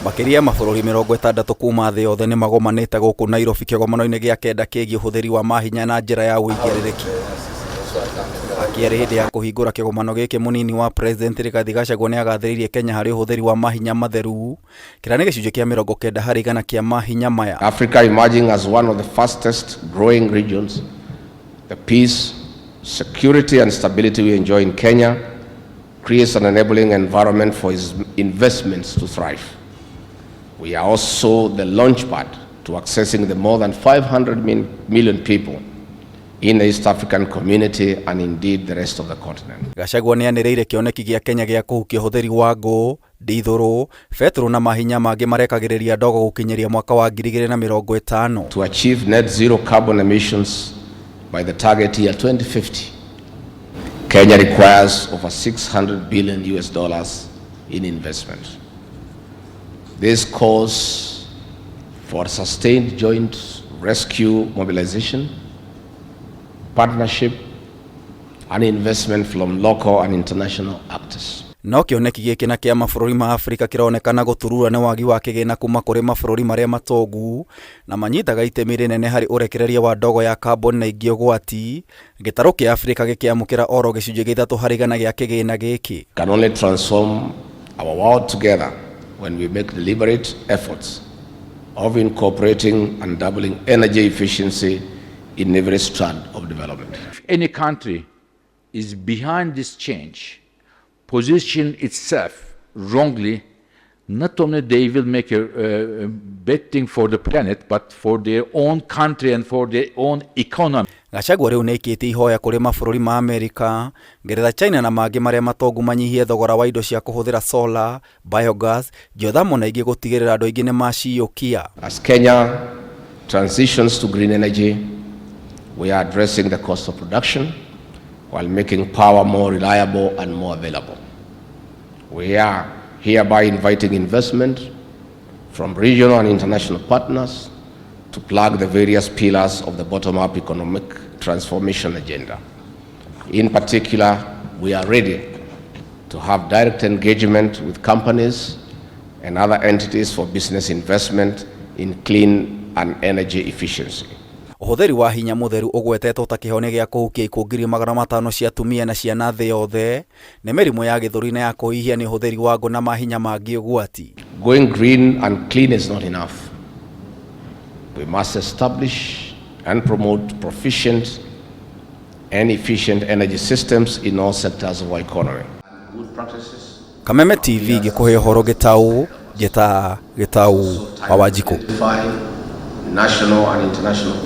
Makĩria ya mabũrũri 60 kuma thĩ yothe nĩ magomanĩte gũkũ Nairobi kĩgomano-inĩ gĩa kenda kĩgiĩ ũhũthĩri wa mahinya na njĩra ya ũigĩrĩrĩki. Akĩaria hĩndĩ ya kũhingũra kĩgomano gĩkĩ, mũnini wa President Rigathi Gachagua nĩ agathĩrĩirie Kenya harĩ ũhũthĩri wa mahinya matheru, kĩrĩa nĩ gĩcunjĩ kĩa 90% kĩa mahinya maya. Africa emerging as one of the fastest growing regions, the peace, security and stability we enjoy in Kenya creates an enabling environment for its investments to thrive. We are also the launchpad to accessing the more than 500 million people in the East African community and indeed the rest of the continent. Gachagua nĩ anĩrĩire kĩoneki gĩa Kenya gĩa kũhukia ũhũthĩri wa ngũ, ndithũrũ, betũrũ na mahinya mangĩ marekagĩrĩria ndogo gũkinyĩria mwaka wa 2050. To achieve net zero carbon emissions by the target year 2050, Kenya requires over 600 billion US dollars in investment. This calls for sustained joint rescue mobilization, partnership, and investment from local and international actors. No kĩoneki gĩkĩ na kĩa mabũrũri ma Afrika kĩronekana gũturura nĩ wagi wa kĩgĩna kuma kũrĩ mabũrũri marĩa matongu na manyitaga itemi rĩnene harĩ ũrekereria wa ndogo ya carbon na ingĩ ũgwati, gĩtarũ kĩa Afrika gĩkĩamũkĩra oro gĩcunjĩ gĩa 3% gĩa kĩgĩna gĩkĩ. Can only transform our world together when we make deliberate efforts of incorporating and doubling energy efficiency in every strand of development. If any country is behind this change, position itself wrongly, not only they will make a bad thing for the planet, but for their own country and for their own economy. Gachagua rĩu nĩaikĩtie ihoya kũrĩ mabũrũri ma Amerika, Ngeretha, China na mangĩ marĩa matongu manyihie thogora wa indo cia kũhũthĩra solar, biogas, geothermal na ingĩ gũtigĩrĩra andũ aingĩ nĩ maciyũkia. As Kenya transitions to green energy, we are addressing the cost of production while making power more reliable and more available. We are hereby inviting investment from regional and international partners to plug the various pillars of the bottom-up economic transformation agenda. In particular, we are ready to have direct engagement with companies and other entities for business investment in clean and energy efficiency. Ũhũthĩri wa hinya mũtheru ũgwetetwo ta kĩhonia gĩa kũhukia ikuũ 500,000 cia atumia na ciana thĩ yothe nĩ mĩrimũ ya gĩthũri na ya kũhihia nĩ ũhũthĩri wa ngũ na mahinya mangĩ ũgwati. Going green and clean is not enough. We must establish and promote proficient and efficient energy systems in all sectors of our economy. Good practices. Kameme TV gĩkũhe ũhoro gĩtaũ njĩta Gĩtaũ wa Wanjikũ. Identify national and international